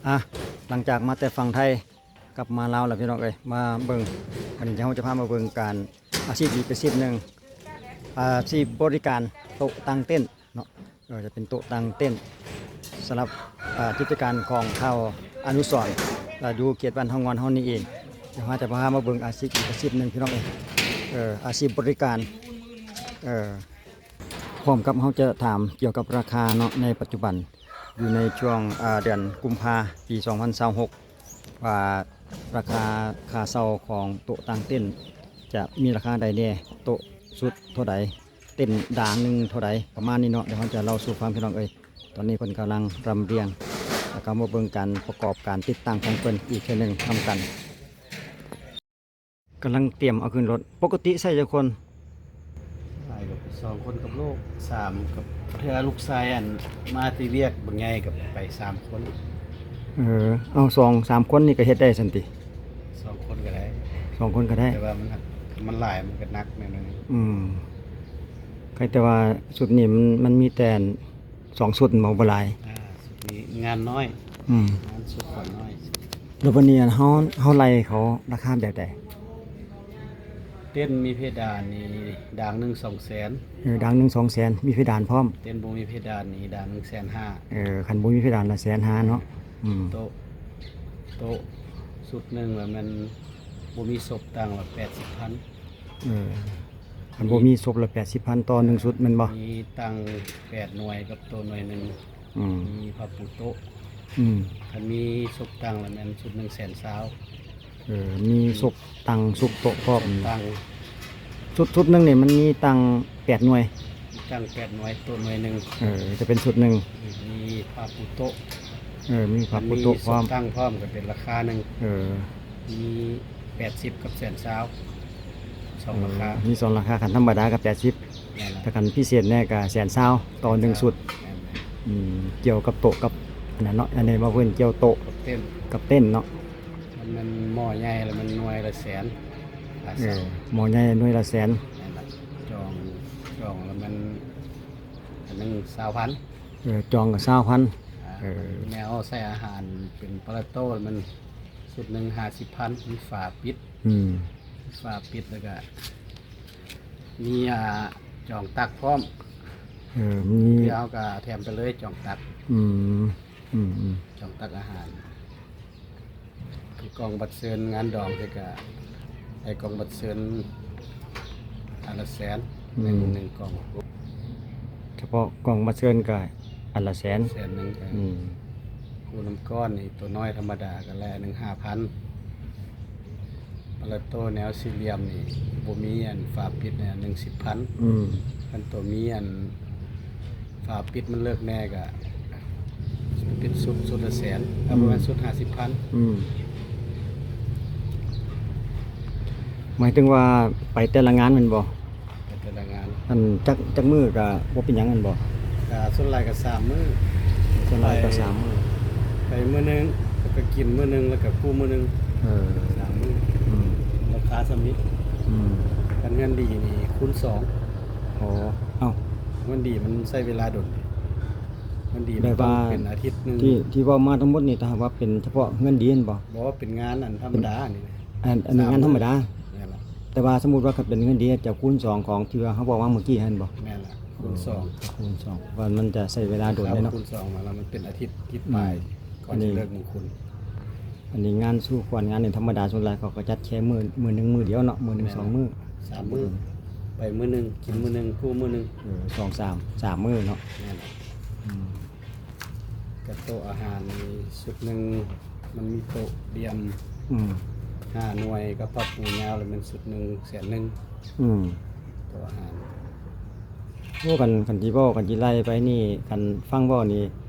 ອ່ະ ຫຼັງຈາກມາແຕ່ຝັ່ງໄທ ກັບມາລາວແລ້ວພີ່ນ້ອງເອີຍ ມາເບິ່ງ ວັນນີ້ເຮົາຈະພາມາເບິ່ງການ ອາຊີບອີກອາຊີບໜຶ່ງ ອາຊີບບໍລິການໂຕະຕັ້ງເຕັນເນາະ ເອີ ຈະເປັນໂຕະຕັ້ງເຕັນ ສຳລັບ ອາ ກິດຈະການຂອງທ້າວອະນຸສອນ ອາ ຢູ່ເຂດບ້ານເຮົາງອນເຮົານີ້ເອງ. ດຽວເຮົາຈະພາມາເບິ່ງອາຊີບອີກອາຊີບໜຶ່ງພີ່ນ້ອງເອີຍ ເອີ ອາຊີບບໍລິການ ເອີ ພ້ອມກັບເຮົາຈະຖາມກ່ຽວກັບລາຄາເນາະ ໃນປັດຈຸບັນ ຢູ່ໃນຊ່ວງ ອາ ເດືອນກຸມພາ ປີສອງພັນຊາວຫົກ ວ່າລາຄາຄ່າເຊົ່າຂອງໂຕະຕັ້ງເຕັນຈະມີລາຄາໃດແດ່ ໂຕະຊຸດເທົ່າໃດ ເຕັນດາງໜຶ່ງເທົ່າໃດ ປະມານນີ້ເນາະ. ດຽວເຮົາຈະເລົ່າສູ່ຟັງພີ່ນ້ອງເອີຍ. ຕອນນີ້ເພິ່ນກຳລັງລຳລຽງ ແລ້ວກໍມາເບິ່ງການປະກອບການຕິດຕັ້ງຂອງເພິ່ນອີກເທື່ອໜຶ່ງນຳກັນ. ກຳລັງຕຽມເອົາຂຶ້ນລົດ. ປົກກະຕິໃຊ້ຈັກຄົນ? ຫຼາຍກໍໄປສອງຄົນກັບລູກ ສາມກັບ ເທື່ອລູກຊາຍ ອັນ ມາແຕ່ວຽກບັກໃຫຍ່ກໍໄປສາມຄົນ. ເອີ ເອົາ ສອງສາມຄົນນີ້ກໍເຮັດໄດ້ຊັ້ນຕິ? ສອງຄົນກໍໄດ້ ສອງຄົນກໍໄດ້ ແຕ່ວ່າມັນ ມັນຫຼາຍມັນກໍໜັກແນວໜຶ່ງ. ອືມ ໃຄແຕ່ວ່າຊຸດນີ້ມັນ ມັນມີແຕ່ ສອງຊຸດແມ່ນບໍ່? ບໍ່ຫຼາຍ. ອ່າ ຊຸດນີ້ງານນ້ອຍ. ອືມ ງານຊຸດກໍນ້ອຍ. ແລ້ວບັດນີ້ເຮົາ ເຮົາໄລ່ເຂົາລາຄາແບບໃດ? ເຕັນມີເພດານນີ້ດາງໜຶ່ງສອງແສນ. ເອີ ດາງໜຶ່ງສອງແສນ ມີເພດານພ້ອມ. ເຕັນບໍ່ມີເພດານນີ້ດາງໜຶ່ງແສນຫ້າ. ເອີ ຄັນບໍ່ມີເພດານລະແສນຫ້າເນາະ. ອືມ ໂຕະ ໂຕະຊຸດໜຶ່ງລະແມ່ນບໍ່ມີສົບຕັ້ງລະແປດສິບພັນ. ເອີ ຄັນບໍ່ມີສົບລະແປດສິບພັນຕໍ່ໜຶ່ງຊຸດແມ່ນບໍ່? ມີຕັ້ງແປດໜ່ວຍກັບໂຕະໜ່ວຍໜຶ່ງ. ອືມ ມີຜ້າປູໂຕະ. ອືມ ຄັນມີສົບຕັ້ງລະແມ່ນຊຸດໜຶ່ງແສນຊາວ. ເອີ ມີສົບຕັ້ງສົບໂຕະພ້ອມ. ຕັ້ງ ຊຸດ ຊຸດໜຶ່ງນີ້ມັນມີຕັ້ງແປດໜ່ວຍ. ມີຕັ້ງແປດໜ່ວຍ ໂຕະໜ່ວຍໜຶ່ງ. ເອີ ຈະເປັນຊຸດໜຶ່ງ. ມີຜ້າປູໂຕະ. ເອີ ມີຜ້າປູໂຕະພ້ອມ ມີສົບຕັ້ງພ້ອມກໍເປັນລາຄາໜຶ່ງ. ເອີ ມີແປດສິບກັບແສນຊາວ ສອງລາຄາ. ເອີ ມີສອງລາຄາ ຄັນທຳມະດາກໍແປດສິບ ແມ່ນລະ ຖ້າຄັນພິເສດແດ່ກໍແສນຊາວຕໍ່ໜຶ່ງຊຸດ. ແມ່ນລະ. ອືມ ກ່ຽວກັບໂຕະກັບອັນນັ້ນເນາະ ອັນນີ້ວ່າເພິ່ນກ່ຽວໂຕະກັບເຕັນ ກັບເຕັນເນາະ. ມັນໝໍ້ໃຫຍ່ລະມັນໜ່ວຍລະແສນ. ເອີ ໝໍ້ໃຫຍ່ໜ່ວຍລະແສນ. ແມ່ນລະ. ຈອງ ຈອງລະມັນອັນໜຶ່ງຊາວພັນ. ເອີ ຈອງກໍຊາວພັນ. ອ່າ ເອີ ແນວໃສ່ອາຫານເປັນປະລະໂຕ້ມັນຊຸດໜຶ່ງຫ້າສິບພັນ ມີຝາປິດ. ອືມ ຝາປິດ ແລ້ວກະມີ ອ່າ ຈອງຕັກພ້ອມ. ເອີ ມີ ເຮົາກະແຖມໄປເລີຍຈອງຕັກ. ອືມ ອືມໆ ຈອງຕັກອາຫານ. ຄືກ່ອງບັດເຊີນງານດອງ ແລ້ວກະໃສ່ກ່ອງບັດເຊີນອັນລະແສນ. ອືມ ໜຶ່ງ ໜຶ່ງກ່ອງ. ສະເພາະກ່ອງບັດເຊີນກໍອັນລະແສນ. ແສນໜຶ່ງ. ອືມ ຄູ່ນ້ຳກ້ອນນີ້ ໂຕນ້ອຍທຳມະດາກໍໄລ່ໜຶ່ງຫ້າພັນ. ປະລະໂຕ້ແນວສີ່ຫຼ່ຽມນີ້ ບໍ່ມີອັນຝາປິດນີ້ໜຶ່ງສິບພັນ. ອືມ ຄັນໂຕມີອັນຝາປິດມັນເລິກແດ່ກໍເປັນຊຸດ ຊຸດລະແສນ. ອືມ ບໍ່ແມ່ນຊຸດຫ້າສິບພັນ. ອືມ ໝາຍເຖິງວ່າໄປແຕ່ລະງານແມ່ນບໍ່? ໄປແຕ່ລະງານ. ອັນຈັກ ຈັກມື້ກໍບໍ່ເປັນຫຍັງແມ່ນບໍ່? ກໍສ່ວນຫຼາຍກໍສາມມື້. ສ່ວນຫຼາຍກໍສາມມື້. ໄປມື້ໜຶ່ງ ແລ້ວກໍກິນມື້ໜຶ່ງ ແລ້ວກໍກູ້ມື້ໜຶ່ງ. ເອີ ສາມມື້. ອືມ ລາຄາສ່ຳນີ້. ອືມ ຄັນເຮືອນດີນີ້ຄູນສອງ. ອໍ ເອົ້າ ເຮືອນດີມັນໃຊ້ເວລາດົນ. ເຮືອນດີມັນຕ້ອງເປັນອາທິດໜຶ່ງ. ທີ່ ທີ່ເວົ້າມາທັງໝົດນີ້ ຖ້າຫາກວ່າເປັນສະເພາະເຮືອນດີແມ່ນບໍ່? ບໍ່ ເປັນງານອັນທຳມະດານີ້. ອັນ ອັນນີ້ງານທຳມະດາ. ແມ່ນລະ. ແຕ່ວ່າສົມມຸດວ່າຄັນເປັນເງິນເດືອນຈະຄູນສອງຂອງທີ່ວ່າເຮົາເວົ້າມາເມື່ອກີ້ຫັ້ນບໍ່? ແມ່ນລະ ຄູນສອງ. ເອີ ຄູນສອງ ວ່າມັນຈະໃຊ້ເວລາດົນເດ້ເນາະ. ຄູນສອງມາລະ ມັນເປັນອາທິດ ອາທິດປາຍ ອືມ ກ່ອນຊິເລີກມຸງຄຸນ. ອັນນີ້ງານສູ່ຂວັນ ງານນີ້ທຳມະດາ ສ່ວນຫຼາຍເຂົາກໍຈັດແຄ່ມື້ ມື້ໜຶ່ງມື້ດຽວເນາະ ມື້ໜຶ່ງ ແມ່ນລະ ສອງມື້ ສາມມື້. ອືມ ໄປມື້ໜຶ່ງ ກິນມື້ໜຶ່ງ ຄູ່ມື້ໜຶ່ງ. ເອີ ສອງ ສາມ ສາມມື້ເນາະ. ແມ່ນລະ. ອືມ ກະໂຕະອາຫານນີ້ຊຸດໜຶ່ງ ມັນມີໂຕະດຽມ ອືມ ຫ້າໜ່ວຍ ກັບຜ້າປູຍາວ ແລ້ວແມ່ນຊຸດໜຶ່ງແສນໜຶ່ງ. ອືມ ໂຕະອາຫານ. ໂອ້ ຄັນ ຄັນຊິເວົ້າ ຄັນຊິໄລ່ໄປນີ້ ຄັນຟັງເວົ້ານີ້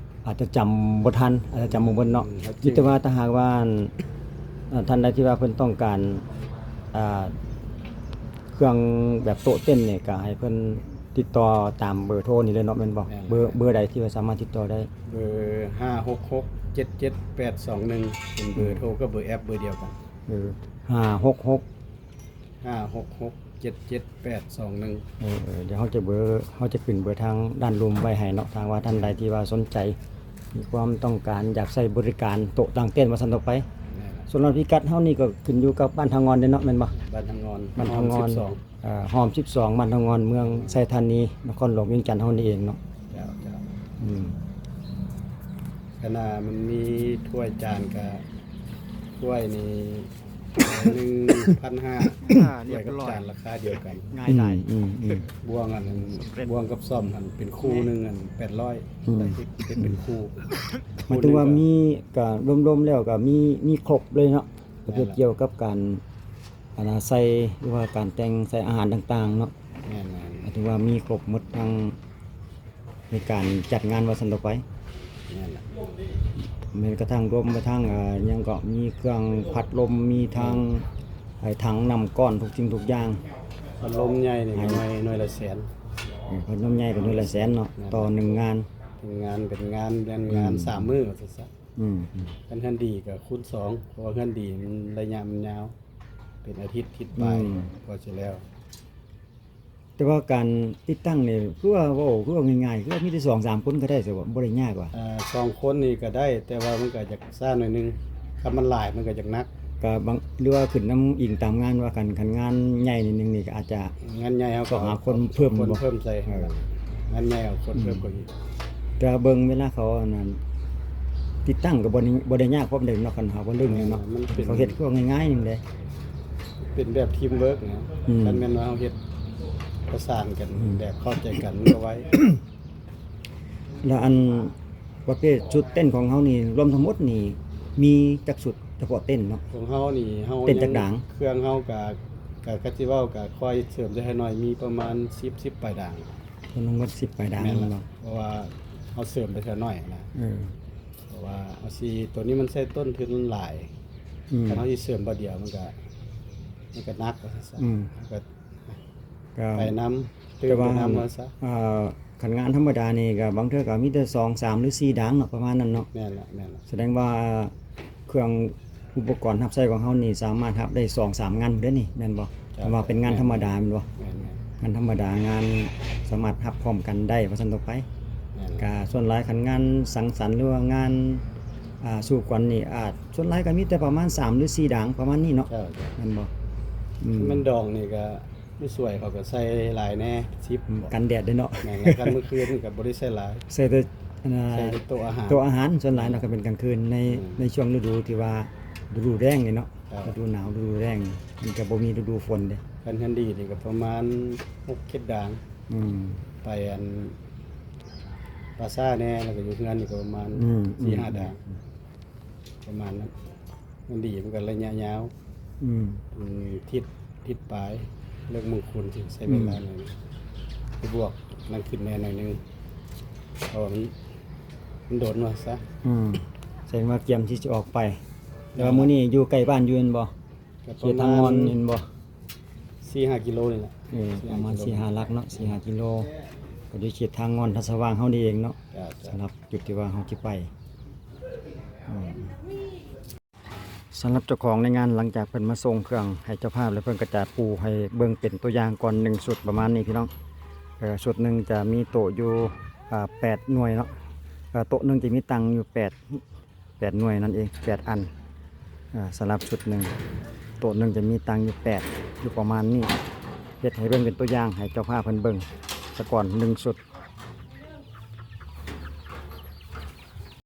ອາດຈະຈຳບໍ່ທັນ ອາດຈະຈຳບໍ່ໝົດເນາະ. ອືມ ມີແຕ່ວ່າຖ້າຫາກວ່າ ອັນ ເອີ ທ່ານໃດທີ່ວ່າເພິ່ນຕ້ອງການ ອ່າ ເຄື່ອງແບບໂຕະເຕັ້ນນີ້ ກໍໃຫ້ເພິ່ນຕິດຕໍ່ຕາມເບີໂທນີ້ເລີຍເນາະ ແມ່ນບໍ່? ແມ່ນ. ເບີ ເບີໃດທີ່ວ່າສາມາດຕິດຕໍ່ໄດ້? ເບີຫ້າຫົກຫົກເຈັດເຈັດແປດສອງໜຶ່ງ ເປັນເບີໂທກັບເບີແອັບເບີດຽວກັນ. ເອີ ຫ້າຫົກຫົກ ຫ້າຫົກຫົກເຈັດເຈັດແປດສອງໜຶ່ງ. ເອີ ເອີ ດຽວເຮົາຈະເບີ ເຮົາຈະຂຶ້ນເບີທາງດ້ານລຸ່ມໄວ້ໃຫ້ເນາະ ຖ້າວ່າທ່ານໃດທີ່ວ່າສົນໃຈ ມີຄວາມຕ້ອງການຢາກໃຊ້ບໍລິການໂຕະກາງເຕັນວ່າຊັ້ນເຖາະໄປ. ແມ່ນລະ. ສ່ວນລະພິກັດເຮົານີ້ກໍຂຶ້ນຢູ່ກັບບ້ານທາງງອນເດ້ເນາະ ແມ່ນບໍ່? ບ້ານທາງງອນ ບ້ານທາງງອນ ຫ້ອມສິບສອງ ເອີ ຫ້ອມສິບສອງ ບ້ານທາງງອນ ເມືອງໄຊທານີ ນະຄອນຫຼວງວຽງຈັນເຮົານີ້ເອງເນາະ. ເຈົ້າ ເຈົ້າ. ອືມ ຄະນະມັນມີຖ້ວຍຈານກະ ຖ້ວຍນີ້ ໜຶ່ງພັນຫ້າ ຖ້ວຍກັບຈານລາຄາດຽວກັນ. ງ່າຍດາຍ. ອືມ ອືມ ອືມ ບ່ວງອັນນັ້ນ ສຳເລັດ ບ່ວງກັບສ້ອມຫັ້ນເປັນຄູ່ໜຶ່ງຫັ້ນແປດຮ້ອຍ. ອືມ ໄດ້ເຮັດເປັນຄູ່. ໝາຍເຖິງວ່າມີ ກະລວມໆແລ້ວກະມີ ມີຄົບເລີຍເນາະ ປະເພດ ແມ່ນລະ ກ່ຽວກັບການ ອັນນາ ໃສ່ ຫຼືວ່າການແຕ່ງໃສ່ອາຫານຕ່າງໆເນາະ. ແມ່ນໆ. ໝາຍເຖິງວ່າມີຄົບໝົດທັງ ໃນການຈັດງານວ່າຊັ້ນເຖາະໄປ. ແມ່ນລະ. ແມ່ນກະທັ່ງລວມໄປທັງ ເອີ ຫຍັງເກາະ ມີເຄື່ອງພັດລົມ ມີທັງ ແມ່ນ ໄອ້ຖັງນ້ຳກ້ອນ ທຸກສິ່ງທຸກຢ່າງ. ພັດລົມໃຫຍ່ນີ້ ໃຫ້ ໜ່ວຍ ໜ່ວຍລະແສນ. ເອີ ພັດລົມໃຫຍ່ກໍໜ່ວຍລະແສນເນາະ. ແມ່ນ ຕໍ່ໜຶ່ງງານ ເປັນງານ ເປັນງານ ແມ່ນ ອືມ ງານສາມມື້ວ່າຊັ້ນຊະ. ອືມ ອືມ ຄັນເຮືອນດີກໍຄູນສອງ ເພາະວ່າເຮືອນດີມັນໄລຍະມັນຍາວ ເປັນອາທິດ ທິດປາຍ ອືມ ກວ່າຊິແລ້ວ. ແຕ່ວ່າການຕິດຕັ້ງນີ້ ຄືວ່າເວົ້າ ຄືວ່າງ່າຍໆ ຄືວ່າມີແຕ່ສອງສາມຄົນກໍໄດ້ ແຕ່ວ່າບໍ່ໄດ້ຍາກວ່າ? ເອີ ສອງຄົນນີ້ກໍໄດ້ ແຕ່ວ່າມັນກໍຢາກຊ້າໜ້ອຍໜຶ່ງ ຄັນມັນຫຼາຍມັນກໍຢາກໜັກ. ກໍບາງ ຫຼືວ່າຂຶ້ນນຳ ອີງຕາມງານວ່າ ຄັນ ຄັນງານໃຫຍ່ໜ້ອຍໜຶ່ງນີ້ກໍອາດຈະ ງານໃຫຍ່ເຮົາກໍ ຕ້ອງຫາຄົນເພີ່ມ ຄົນເນາະ ເພີ່ມໃສ່. ເອີ ງານໃຫຍ່ເອົາຄົນ ອືມ ເພີ່ມເຂົ້າອີກ. ແຕ່ວ່າເບິ່ງເວລາເຂົາອັນນັ້ນ ຕິດຕັ້ງກໍບໍ່ໄດ້ ບໍ່ໄດ້ຍາກປານໃດເນາະ ຄັນເຮົາບໍ່ລຶ້ງເນາະ. ເອີ ມັນເປັນ ເຂົາເຮັດຄືວ່າງ່າຍໆໜຶ່ງເດ້. ເປັນແບບທີມເວີກນະ. ອືມ ຄັນແມ່ນວ່າເຮົາເຮັດປະສານກັນ ອືມ ແບບເຂົ້າໃຈກັນ ມັນກໍໄວ. ແລ້ວອັນປະເພດຊຸດເຕັນຂອງເຮົານີ້ ລວມທັງໝົດນີ້ມີຈັກຊຸດ ສະເພາະເຕັນເນາະ? ຂອງເຮົານີ້ ເຮົາ ເຕັນຈັກດາງ? ເຄື່ອງເຮົາກະ ກະ ກະຊິເວົ້າກະຄ່ອຍເສີມໄດ້ໜ້ອຍ ມີປະມານສິບ ສິບປາຍດາງ. ເປັນທັງໝົດສິບປາຍດາງ. ແມ່ນລະ ແມ່ນບໍ່? ເພາະວ່າເຮົາເສີມໄປເທື່ອໜ້ອຍນະ. ເອີ ເພາະວ່າເຮົາຊິ ໂຕນີ້ມັນໃຊ້ຕົ້ນທຶນຫຼາຍ. ອືມ ຄັນເຮົາຊິເສີມບາດດຽວມັນກະ ມັນກະໜັກວ່າຊັ້ນຊະ. ອືມ ມັນກະ ກະໄປນຳ ແຕ່ວ່າ ຕື່ມໄປນຳວ່າຊະ. ເອີ ຄັນງານທຳມະດານີ້ກໍບາງເທື່ອກໍມີແຕ່ສອງ ສາມ ຫຼື ສີ່ດາງເນາະ ປະມານນັ້ນເນາະ. ແມ່ນລະ ແມ່ນລະ. ສະແດງວ່າເຄື່ອງອຸປະກອນຮັບໃຊ້ຂອງເຮົານີ້ສາມາດຮັບໄດ້ສອງສາມງານເດ້ນີ້ ແມ່ນບໍ່? ເຈົ້າ. ຄັນວ່າເປັນງານທຳມະດາແມ່ນບໍ່? ແມ່ນໆ. ງານທຳມະດາ ງານສາມາດຮັບພ້ອມກັນໄດ້ວ່າຊັ້ນເຖາະໄປ. ແມ່ນ. ກະສ່ວນຫຼາຍຄັນງານສັງສັນ ຫຼືວ່າງານ ອ່າ ສູ່ຂວັນນີ້ ອາດ ສ່ວນຫຼາຍກໍມີແຕ່ປະມານສາມ ຫຼື ສີ່ດາງ ປະມານນີ້ເນາະ. ເຈົ້າໆ. ແມ່ນບໍ່? ອືມ ຄັນແມ່ນດອງນີ້ກໍ ຜູ້ຊ່ວຍເຂົາກໍໃສ່ຫຼາຍແນ່ ສິບ ອືມ ກັນແດດເດ້ເນາະ. ແມ່ນລະ ຄັນມື້ຄືນນີ້ກໍບໍ່ໄດ້ໃສ່ຫຼາຍ ໃສ່ແຕ່ ອັນນ່າ ໃສ່ແຕ່ໂຕະອາຫານ ໂຕະອາຫານ. ສ່ວນຫຼາຍເນາະ ອືມ ກໍເປັນກາງຄືນໃນ ອືມ ໃນຊ່ວງລະດູທີ່ວ່າລະດູແລ້ງນີ້ເນາະ. ເຈົ້າ. ລະດູໜາວ ລະດູແລ້ງ ມັນກໍບໍ່ມີລະດູຝົນເດ້. ຄັນເຮືອນດີນີ້ກໍປະມານຫົກເຈັດດາງ. ອືມ ໄປອັນປ່າຊ້າແນ່ ແລ້ວກໍຢູ່ເຮືອນນີ້ກໍປະມານ ອືມ ສີ່ຫ້າດາງ ອືມ ປະມານນັ້ນ. ມັນດີ ມັນກໍໄລຍະຍາວ. ອືມ ອືມ ທິດ ທິດປາຍ ເລິກມົງຄຸນຊິໃຊ້ເວລາ ອືມ ໜ້ອຍໜຶ່ງ ໄປບວກນັ້ນຂຶ້ນແນ່ໜ້ອຍໜຶ່ງ ເພາະວ່າມັນ ມັນດົນວ່າຊະ. ອືມ ແສດງວ່າກຽມທີ່ຈະອອກໄປ. ແຕ່ວ່າ ແມ່ນລະ ມື້ນີ້ຢູ່ໃກ້ບ້ານຢູ່ແມ່ນບໍ່? ກໍປະມານ ເຂດທາງງອນແມ່ນບໍ່? ສີ່ຫ້າກິໂລນີ້ແຫຼະ. ເອີ ສີ່ຫ້າ ປະມານສີ່ຫ້າຫຼັກເນາະ ສີ່ຫ້າກິໂລ ກໍຢູ່ເຂດທາງງອນທັດສະຫວ່າງເຮົານີ້ເອງເນາະ. ເຈົ້າ ເຈົ້າ. ສຳລັບຈຸດທີ່ວ່າເຮົາຊິໄປ ອືມ ສຳລັບເຈົ້າຂອງໃນງານ ຫຼັງຈາກເພິ່ນມາສົ່ງເຄື່ອງໃຫ້ເຈົ້າພາບແລ້ວ ເພິ່ນກໍຈະປູໃຫ້ເບິ່ງເປັນຕົວຢ່າງກ່ອນໜຶ່ງຊຸດປະມານນີ້ພີ່ນ້ອງ. ເອີ ຊຸດໜຶ່ງຈະມີໂຕະຢູ່ ອ່າ ແປດໜ່ວຍເນາະ. ເອີ ໂຕະໜຶ່ງຈະມີຕັ່ງຢູ່ແປດ ແປດໜ່ວຍນັ້ນເອງ ແປດອັນ. ເອີ ສຳລັບຊຸດໜຶ່ງ ໂຕະໜຶ່ງຈະມີຕັ່ງຢູ່ແປດ ຢູ່ປະມານນີ້. ເຮັດໃຫ້ເບິ່ງເປັນຕົວຢ່າງໃຫ້ເຈົ້າພາບເພິ່ນເບິ່ງສະກ່ອນໜຶ່ງຊຸດ.